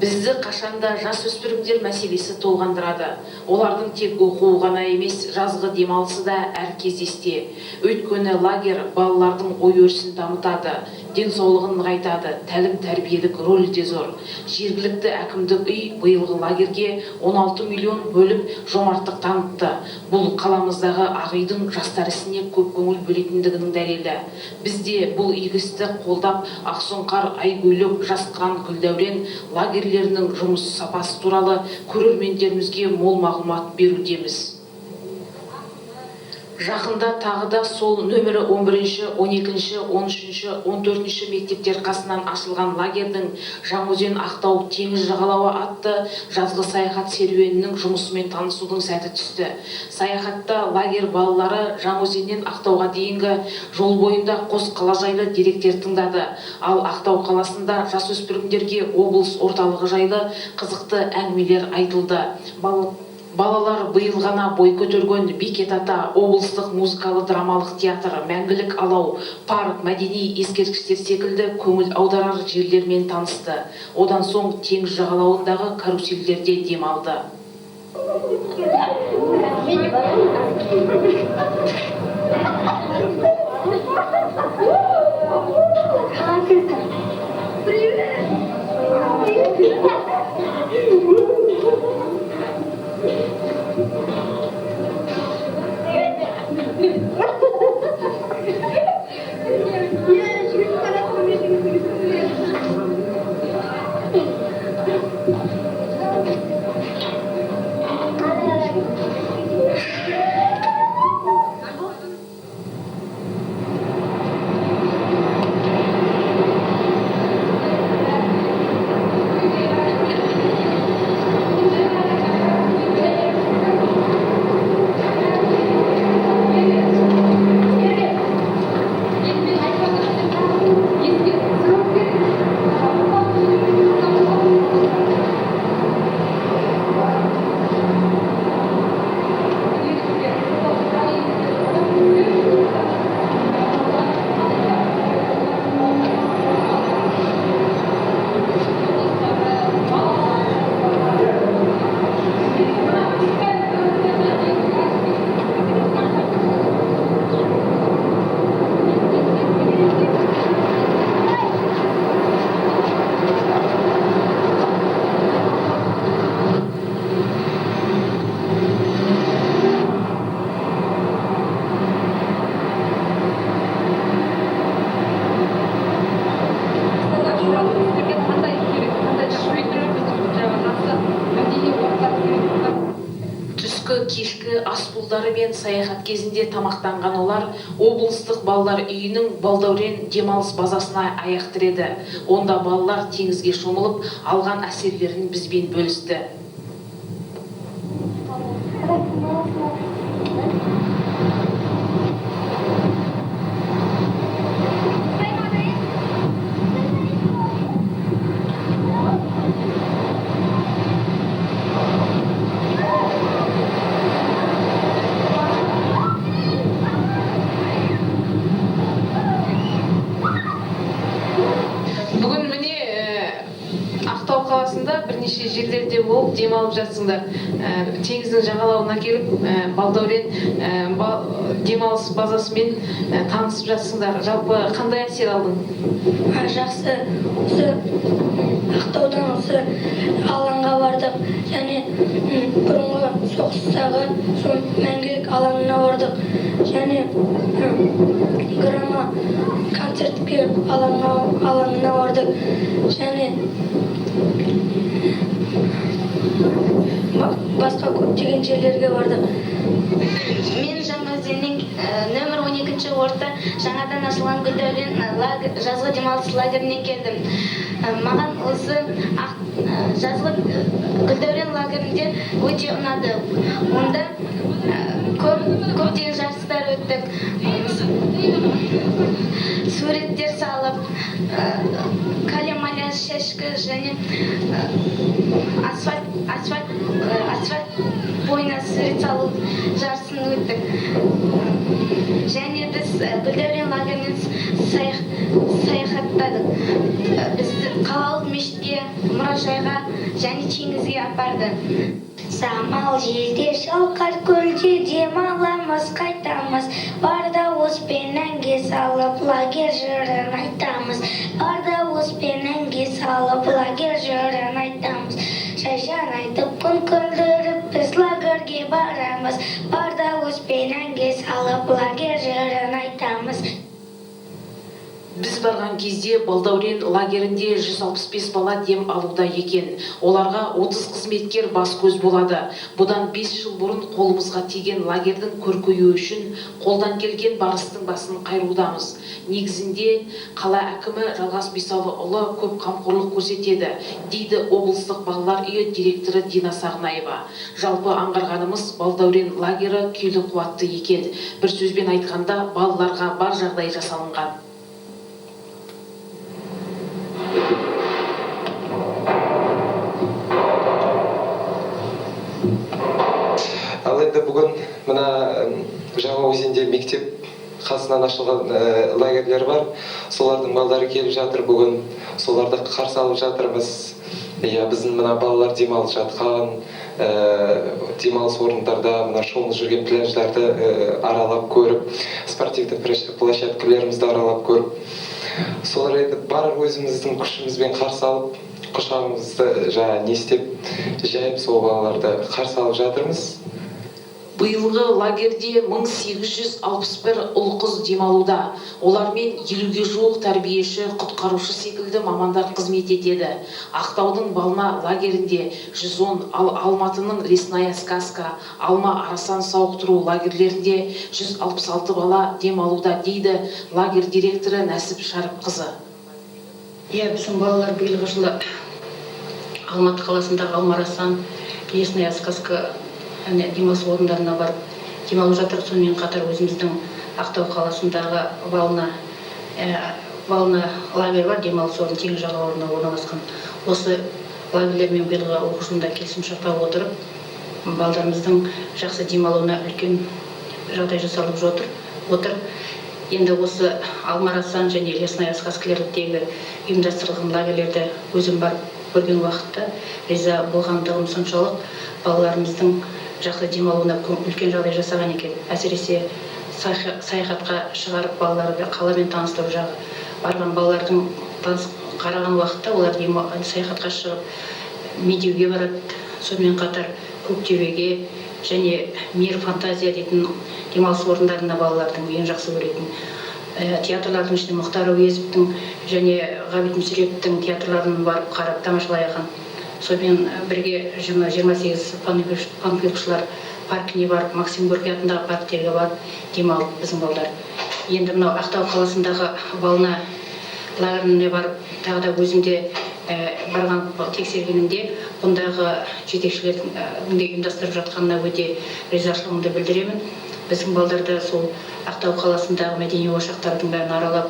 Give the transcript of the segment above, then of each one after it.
Бізді қашанда жасөспірімдер мәселесі толғандырады. Олардың тек оқуы ғана емес, жазғы демалысы да әр кезде есте. Өйткені лагерь балалардың ой-өрісін дамытады, денсаулығын нығайтады, тәлім-тәрбиелік рөлі де зор. Жергілікті әкімдік үй биылғы лагерьге 16 миллион бөліп, жомарттық танытты. Бұл қаламыздағы ақ үйдің жастар ісіне көп көңіл бөлетіндігінің дәлелі. Біз де бұл игі істі қолдап, Ақсұңқар, Айкөйлек, Жас қыран, Гүлдәурен лагерьлерінің жұмыс сапасы туралы көрермендерімізге мол мағлұмат берудеміз. Жақында тағы да сол нөмірі 11-ші, 12-ші, 13-ші, 14-ші мектептер қасынан ашылған лагердің Жаңаөзен Ақтау теңіз жағалауы атты жазғы саяхат серуенінің жұмысымен танысудың сәті түсті. Саяхатта лагерь балалары Жаңаөзеннен Ақтауға дейінгі жол бойында қос қала жайлы деректер тыңдады. Ал Ақтау қаласында жасөспірімдерге облыс орталығы жайлы қызықты әңгімелер айтылды. Балалар биыл ғана бой көтерген Бекет ата, облыстық музыкалы драмалық театр, Мәңгілік алау, парк, мәдени ескерткіштер секілді көңіл аударар жерлермен танысты. Одан соң теңіз жағалауындағы карусельдерде демалды. Түскі, кешкі ас пұлдарымен саяхат кезінде тамақтанған олар облыстық балалар үйінің Балдәурен демалыс базасына аяқ тіреді. Онда балалар теңізге шомылып, алған әсерлерін бізбен бөлісті. Бүгін міне Ақтау қаласында бірнеше жерлерде болып демалып жатсыңдар. Теңіздің жағалауына келіп, Балдәурен демалыс базасымен танысып жатсыңдар. Жалпы қандай әсер алдың? Жақсы. Осы Ақтаудан осы алаңға бардық және бұрынғы соғыстағы сол Мәңгілік алаңына бардық және грама концертке алаңына бардық және басқа көптеген жерлерге бардық. Мен Жаңаөзеннен нөмір 12 орта жаңадан ашылған Гүлдәурен жазғы демалыс лагерінен келдім. Маған осы жазғы Гүлдәурен лагерінде өте ұнады. Онда көптеген жарыстар өттік. Суреттер салып, Кале-маля, шашка және асфальт бойына сурет салу жарысын өттік. Және біз Гүлдәурен лагерінен саяхаттадық. Бізді қалалық мешітке, мұражайға және теңізге апарды. Самал желде, шалқар көлде демаламыз, қайтамыз. Бар дауыспен әнге салып, лагерь жырын айтамыз. Бар дауыспен әнге салып, лагерь жырын айтамыз. Жайжан айтып, күн күлдіріп, біз лагерьге барамыз. Бар дауыспен әнге салып, лагерь жырын айтамыз. Біз барған кезде Балдаурен лагерінде 165 бала дем алуда екен. Оларға 30 қызметкер бас көз болады. Бұдан 5 жыл бұрын қолымызға тиген лагердің көркеюі үшін қолдан келген барыстың басын қайырудамыз. Негізінде қала әкімі Жалғас Бисалыұлы көп қамқорлық көрсетеді, дейді облыстық балалар үйі директоры Дина Сағынаева. Жалпы аңғарғанымыз, Балдаурен лагері күйлі қуатты екен. Бір сөзбен айтқанда, балаларға бар жағдай жасалынған. Ал енді бүгін мына Жаңаөзенде мектеп қасынан ашылған лагерьлер бар. Солардың балдары келіп жатыр бүгін. Соларды қарсы алып жатырмыз. Иә, біздің мына балалар демалып жатқан демалыс орындарда, мына шомылып жүрген пляждарды аралап көріп, спортивный площадкалерімізді аралап көріп, солар енді бар өзіміздің күшімізбен қарсы алып, құшағымызды жаңа не істеп, жайып сол балаларды қарсы алып жатырмыз. Биылғы лагерде 1861 ұл-қыз демалуда. Олармен 50-ге жуық тәрбиеші, құтқарушы секілді мамандар қызмет етеді. Ақтаудың Бална лагерінде 110, ал Алматының Лесная сказка, Алма Арасан сауықтыру лагерлерінде 166 бала демалуда, дейді лагерь директоры Нәсіп Шәріпқызы. Иә, біздің балалар биылғы жылы Алматы қаласындағы Алма Арасан, Лесная сказка демалыс орындарына барып демалып жатыр. Сонымен қатар өзіміздің Ақтау қаласындағы Волна лагерь бар, демалыс орны, теңіз жағалауында орналасқан. Осы лагерьлермен биылғы оқу жылында келісімшартқа отырып, балдарымыздың жақсы демалуына үлкен жағдай жасалып отыр. Енді осы Алма Арасан және Лесная сказкалердегі ұйымдастырылған лагерьлерді өзім барып көрген уақытта риза болғандығым соншалық, балаларымыздың жақсы демалуына үлкен жағдай жасаған екен. Әсіресе саяхатқа шығарып балаларды қаламен таныстыру жағы. Барған балалардың қараған уақытта олар саяхатқа шығып Медеуге барады, сонымен қатар Көктөбеге және Мир фантазия дейтін демалыс орындарына балалардың ең жақсы көретін. Театрлардың ішінде Мұхтар Әуезовтің және Ғабит Мүсіреповтің театрларын барып қарап тамашалайған. Сонымен бірге 28 панфиловшылар паркіне барып, Максим Горький атындағы парктерге барып демалып біздің балдар. Енді мынау Ақтау қаласындағы Волна лагеріне барып, тағы да өзім де барған тексергенімде бұндағы жетекшілердің де ұйымдастырып жатқанына өте ризашылығымды білдіремін. Біздің балдар да сол Ақтау қаласындағы мәдени ошақтардың бәрін аралап,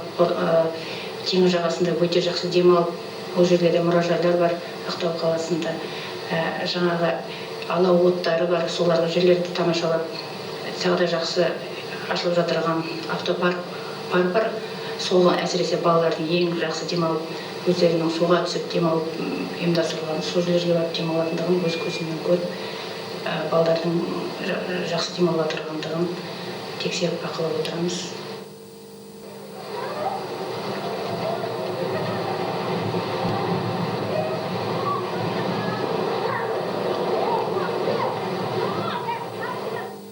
теңіз жағасында өте жақсы демалып, ол жерлерде мұражайлар бар Ақтау қаласында, жаңағы алау оттары бар, соларға жерлерді тамашалап, тағы да жақсы ашылып жатырған автопарк парк бар. Сол әсіресе балалардың ең жақсы демалып, өздерінің суға түсіп демалып, ұйымдастырылған сол жерлерге барып демалатындығын өз көзіммен көріп, балалардың жақсы демалып жатырғандығын тексеріп бақылап отырамыз.